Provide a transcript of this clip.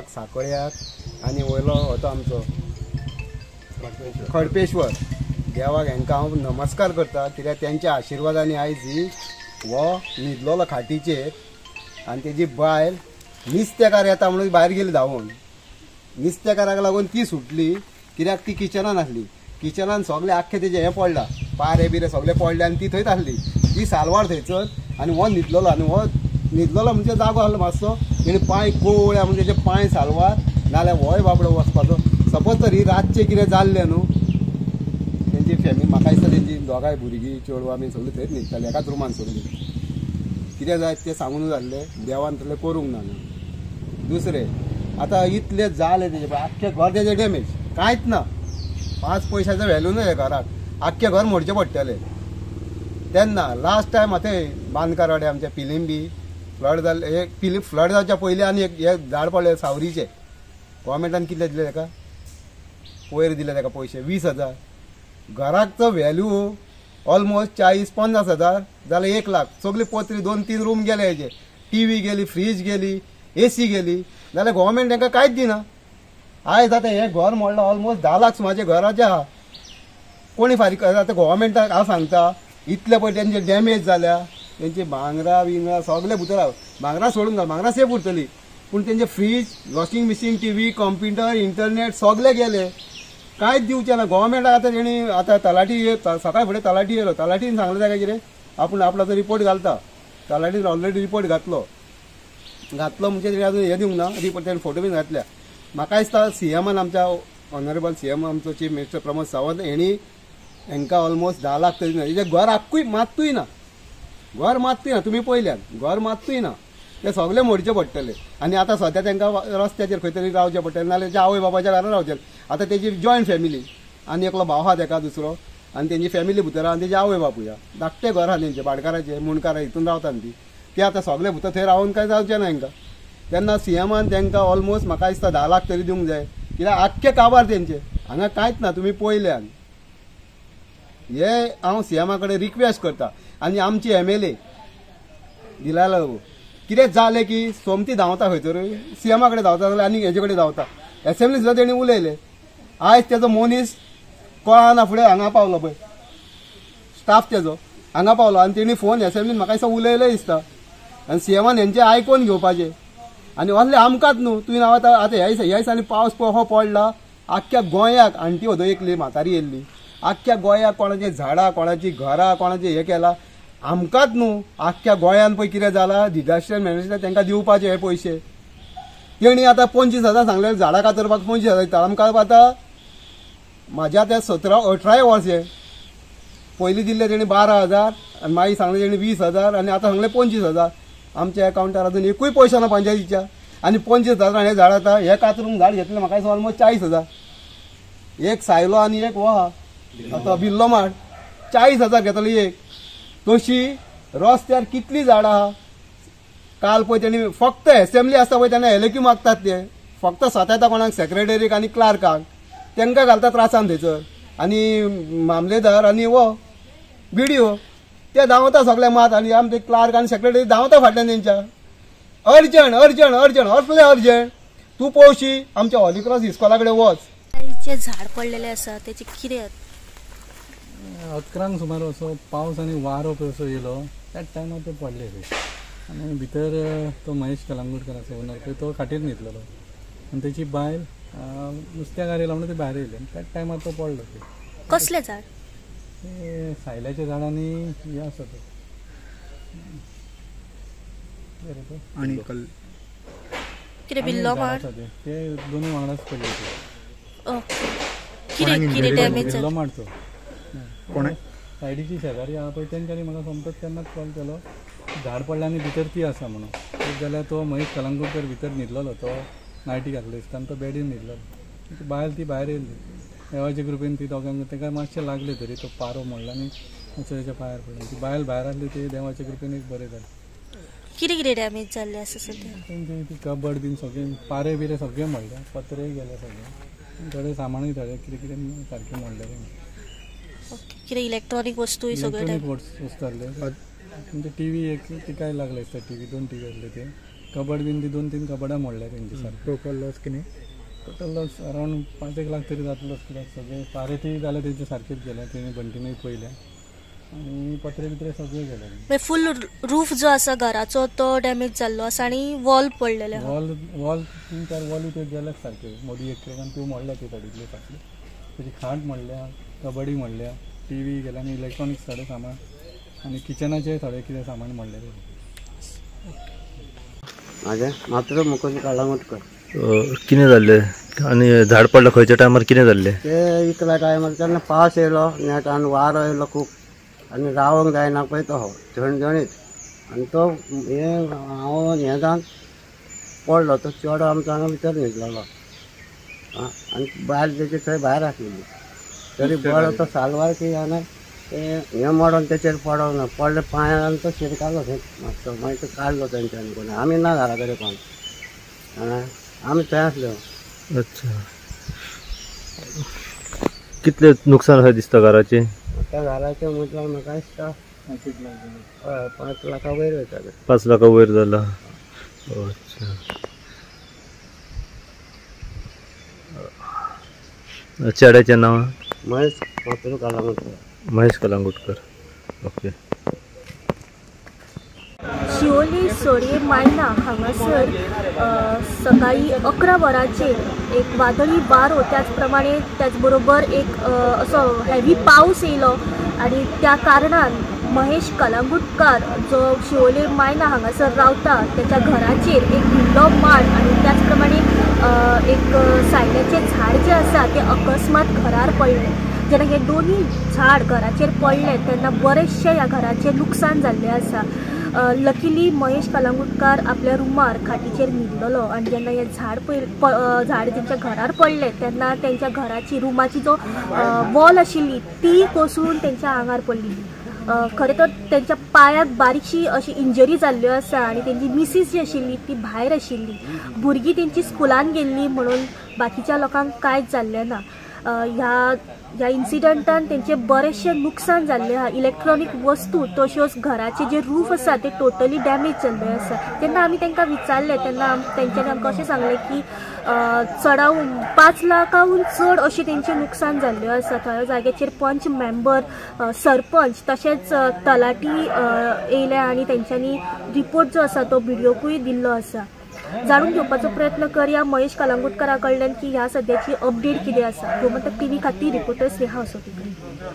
देवाक साकळ्याक आनी वयलो होतो आमचो खडपेश्वर देवाक हेंकां हांव नमस्कार करता, कित्याक तेंच्या आशिर्वादांनी आयज ही हो न्हिदलोलो खाटीचेर आनी तेजी बायल नुस्तेकार येता म्हणून भायर गेली धांवून. नुस्तेकाराक लागून ती सुटली, कित्याक ती किचनान आसली. किचनान सगळें आख्खें तेजें हें पडलां, पारे बिरे सगळें पडले आनी ती थंयच आसली. ती सालवार थंयसर आनी हो न्हिदलोलो, आनी हो न्हिदलोलो म्हणजे जागो आसलो मातसो, तेणे पांय कोवळ्या म्हणजे तेजे पांय सालवार, नाल्यार होय बाबडो वचपाचो. सपोज तर ही रातचें कितें जाल्लें न्हू, तेंची फॅमिली म्हाका दिसता तेंची दोगांय भुरगीं चेडवां बी सगळीं थंयच न्हिदतालीं एकाच रुमान सगळीं. कितें जायत तें सांगून जाल्लें, देवान तसलें करूंक ना न्हू. दुसरें आतां इतलें जालें तेजें आख्खें घर तेजें डॅमेज, कांयच ना, 5 पयशाचो व्हॅल्यू ना ह्या घराक, आख्खें घर मोडचें पडटलें. तेन्ना लास्ट टायम आतां बांदकारवाडे आमच्या पिलीम बी फ्लड जाल्लें, एक पिलीम फ्लड जावच्या पयलीं आनी एक हें झाड पडलें सावरीचें. गोवोरमेंटान कितले दिले ताका, पयर दिले ताका पयशे 20,000. घराक तो व्हॅल्यू ऑलमोस्ट 40-50 हजार जाल्यार 1 लाख. सगळी पत्री 2-3 रूम गेले हेजे, टीव्ही गेली, फ्रीज गेली, एसी गेली, जाल्यार गोवोरमेंट तांकां कांयच दिना. आयज आतां हें घर मोडलां ऑलमोस्ट 10 लाख सुमारचें घराचें आहा. कोणी फारीक आतां गोवोरमेंटाक हांव सांगता, इतले पळय तेंचे डॅमेज जाल्या, तेंची भांगरां बिंगरां सगळे भितर आहा. भांगरां सोडून घाल, भांगरां सेफ उरतली, पूण तेंचे fridge, washing machine, TV, computer, internet सगळे गेले, कांयच दिवचें ना गोवोरमेंटाक. आतां तेणी आतां तलाठी सकाळ फुडें तलाठी येयलो, तलाठीन सांगलें ताका कितें आपूण आपणाचो रिपोर्ट घालता. तलाठीन ऑलरेडी रिपोर्ट घातलो, घातलो म्हणजे तेणी अजून हें दिवंक ना रिपोर्ट, तेणी फोटो बीन घातल्या. म्हाका दिसता सीएमान, आमच्या ऑनरेबल सीएम आमचो चीफ मिनिस्टर प्रमोद सावंत हेणी हेंकां ऑलमोस्ट 10 लाख तरी ना. हेजें घर आक्कूय मात्तूय ना, घर मात्तूय ना, तुमी पळयल्यात घर मात्तूय ना, ते सगळे मोडचे पडटले. आनी आतां सद्या तांकां रस्त्याचेर खंय तरी रावचें पडटलें, नाल्यार तेच्या आवय बापायच्या घरान रावचें. आतां तेजी जॉयंट फॅमिली आनी एकलो भाव आहा तेका दुसरो, आनी तेंची फॅमिली भितर आहा आनी तेजी आवय बापूय आहा. धाकटें घर आहा तेंचें, भाटकाराचें, मुंडकारा हितून रावता न्ही ती. ते आतां सगळे भितर थंय रावून कांय जावचें ना हेंकां. तेन्ना सीएमान तांकां ऑलमोस्ट म्हाका दिसता 10 लाख तरी दिवंक जाय, कित्याक आख्खें काबार तेंचें, हांगा कांयच ना, तुमी पळयल्यान. हे हांव सीएमा कडेन रिक्वेस्ट करता. आनी आमची MLA दिलाला कितें जालें की सोमती धांवता खंयसरूय, सीएमा कडेन धांवता जाल्यार आनी हेजे कडेन धांवता. एसेंब्ली सुद्दां तेणी उलयलें, आयज तेजो मनीस कळना फुडें हांगा पावलो पळय, स्टाफ तेजो हांगा पावलो आनी तेणी फोन एसेंब्लीन म्हाका दिसता उलयलें दिसता. आनी सीएमान हेंचें आयकोन घेवपाचें. आनी असलें आमकांच न्हू, तुवें हांव आतां आतां ह्या दिसांनी पावस पळय पडला, आख्ख्या गोंयाक आण्टी ओदो एकली म्हातारी येयल्ली, आख्ख्या गोंयाक कोणाचीं झाडां, कोणाचीं घरां, कोणाचें हें केलां. आमकांच न्हू, आख्ख्या गोंयान पळय कितें जालां, डिजास्टर मॅनेजमेंट तांकां दिवपाचे हे पयशे. तेणी आतां 25,000 सांगले, झाडां कातरपाक 25,000 दिता. आमकां आतां म्हाज्या आतां 17-18 वर्स हे, पयलीं दिल्ले तेणी 12,000 आनी मागीर सांगलें तेणी 20,000 आनी आतां सांगलें 25,000. आमच्या एकावंटार अजून एकूय पयशो ना पंचायतीच्या. आनी 25,000 हें झाड आतां हें कातरून झाड घेतलें म्हाका दिसता ऑलमोस्ट 40,000. एक सायलो आनी एक हो आहा आतां बिल्लो माड, 40,000 घेतलो एक. तशी रस्त्यार कितलीं झाडां आहा. काल पळय तेणी फक्त एसेंब्ली आसता पळय तेन्ना एलएक्यू मागतात, ते फक्त सतायता कोणाक, सेक्रेटरीक आनी क्लार्काक, तांकां घालता त्रासान थंयसर. आनी मामलेदार आनी हो बीडीओ ते धांवता सगळे मात, आनी आमचे क्लार्क आनी सेक्रेटरी धांवता फाटल्यान तेंच्या. अर्जंट अर्जंट अर्जंट असलें अर्जंट. तूं पळोवशी आमच्या हॉलीक्रॉस इस्कॉला कडेन वच. जे झाड पडलेलें आसा तेचें कितें? 11 सुमार असो पावस आनी वारो पळय असो येयलो त्याच टायमार ते पडले थंय. आनी भितर तो महेश कलंगूटकर आसा ओनर पळय, तो खाटीर न्हिदलेलो आनी तेची बायल नुस्त्याकार येयला म्हणून ती भायर येयली आनी त्याच टायमार तो पडलो थंय. कसलें झाड? ते सायल्याच्या झाड आनी हें आसा तें आनी कितें बिल्लो माड, ते दोनूय वांगडाच पडले. कितें कितें डॅमेज बिल्लो माड तो कोण सायडीची शेजारी आहा पळय, तेंच्यांनी म्हाका सोमतोच तेन्नाच कॉल केलो, झाड पडलें आनी भितर ती आसा म्हणून. जाल्यार तो महेश कलंगूटकर भितर न्हिदलेलो, तो नायटी घातलो दिसता आनी तो बेडीन न्हिदलेलो. बायल ती भायर येयल्ली, देवाचे कृपेन ती दोगांक ताका मातशें लागलें तरी तो पारो मोडलो आनी मातसो तेच्या पांयार पडलो. ती बायल भायर आसली, ती देवाचे कृपेन एक बरें जालें. कितें कितें डॅमेज जाल्लें आसा सद्या? तेंचे ती कबड बीन सगळें, पारे बिरे सगळें मोडले, पत्रेय गेले सगळे, थोडे सामानूय थोडे कितें कितें सारकें मोडलें. कितें इलेक्ट्रॉनीक वस्तूय सगळ्यो इलेक्ट्रॉनीक वस्तू आहले, म्हणजे टीव्ही एक तिकाय लागले दिसता, टीव्ही 2 टीव्ही आसले ते कबड बीन ती 2-3 कबडां मोडल्या तेंची सारकी. टोटल लॉस कितें? टोटल लॉस अरावंड 5-1 लाख तरी जातलो कित्याक सगळे पारेती जाल्यार तेंचे सारकेच गेले, तेणी बंटीनूय पयले आनी पत्रे बित्रे सगळे गेले. म्हणजे फूल रूफ जो आसा घराचो तो डॅमेज जाल्लो आसा आनी वॉल पडलेले आहा. वॉल 3-4 वॉली त्यो गेल्यात सारक्यो, मोदी एक आनी त्यो मोडल्या त्यो सायडींतल्यो फाटल्यो. तेजी खाट मोडल्या, कबडी मोडल्या, टीव्ही गेल्या आनी इलेक्ट्रॉनिक्स थोडे सामान आनी किचनाचें थोडें कितें सामान मोडलें. म्हाजें मात्र मुकुंद कळंगूटकर. कितें जाल्लें आनी झाड पडलां खंयच्या टायमार कितें जाल्लें? ते इकला टायमार तेन्ना पावस येयलो नेटान, वारो येयलो खूब आनी रावंक जायना पळय तो हो झणझणीत आनी तो हें हांव हें जावन पडलो. तो चेडो आमचो हांगा भितर न्हिदलेलो आनी बायल तेची थंय भायर आसलेली. तरी बरो तो सालवार की जाणा तें हें मोडोन तेचेर पडोंक ना, पडले पांयान तो शिरकालो थंय मातसो. मागीर तो काडलो तेंच्यांनी कोण, आमी ना घरा कडेन कोण, आमी थंय आसले. अच्छा, कितले नुकसान अशें दिसता घराचें? आतां घराचें म्हटल्यार म्हाका दिसता हय 5 लाखा वयर वयतालें. 5 लाखा वयर जाला. अच्छा, चेड्याचें नांव? महेश माथुर कळंगूटकर. महेश कळंगूटकर. ओके. शिवोली सडये मायना हांगासर सकाळी 11 वरांचेर एक वादळी वारो, त्याच प्रमाणे त्याचबरोबर एक असो हेवी पावस येयलो आनी त्या कारणान महेश कळंगूटकार जो शिवोली मायना हांगासर रावता त्याच्या घराचेर एक व्हडलो माड आनी त्याच प्रमाणे एक सायल्याचें झाड जें आसा तें अकस्मात घरार पडलें. जेन्ना हे दोनूय झाड घराचेर पडले तेन्ना बरेचशें ह्या घराचें लुकसाण जाल्लें आसा. लकीली महेश कळंगूटकार आपल्या रुमार खाटीचेर न्हिदलेलो आनी जेन्ना हें झाड झाड तेंच्या घरार पडलें तेन्ना तेंच्या घराची रुमाची जो वॉल आशिल्ली ती कोसळून तेंच्या आंगार पडली. खरें तर तेंच्या पांयाक बारीकशी अशी इंजरी जाल्ल्यो आसा आनी तेंची मिसीस जी आशिल्ली ती भायर आशिल्ली. भुरगीं तेंची स्कुलान गेल्ली म्हणून बाकीच्या लोकांक कांयच जाल्लें ना. ह्या इन्सिडंटान तेंचें बरेचशें नुकसान जाल्लें आहा. इलेक्ट्रॉनीक वस्तू तश्योच घराचे जे रूफ आसा ते टोटली डॅमेज जाल्ले आसा. तेन्ना आमी तांकां विचारलें तेन्ना तेंच्यांनी आमकां अशें सांगलें की चडावून 5 लाखाहून चड अशें तेंचें नुकसान जाल्लें आसा. थंय जाग्याचेर पंच मेंबर, सरपंच तशेंच तलाठी येयले आनी तेंच्यांनी रिपोर्ट जो आसा तो बीडीओकूय दिल्लो आसा. जाणून घेवपाचो प्रयत्न करया महेश कळंगूटकारा कडल्यान की ह्या सद्याची अपडेट कितें आसा. गोमंतक टीव्ही खातीर रिपोर्टर स्नेहा असोटीकर.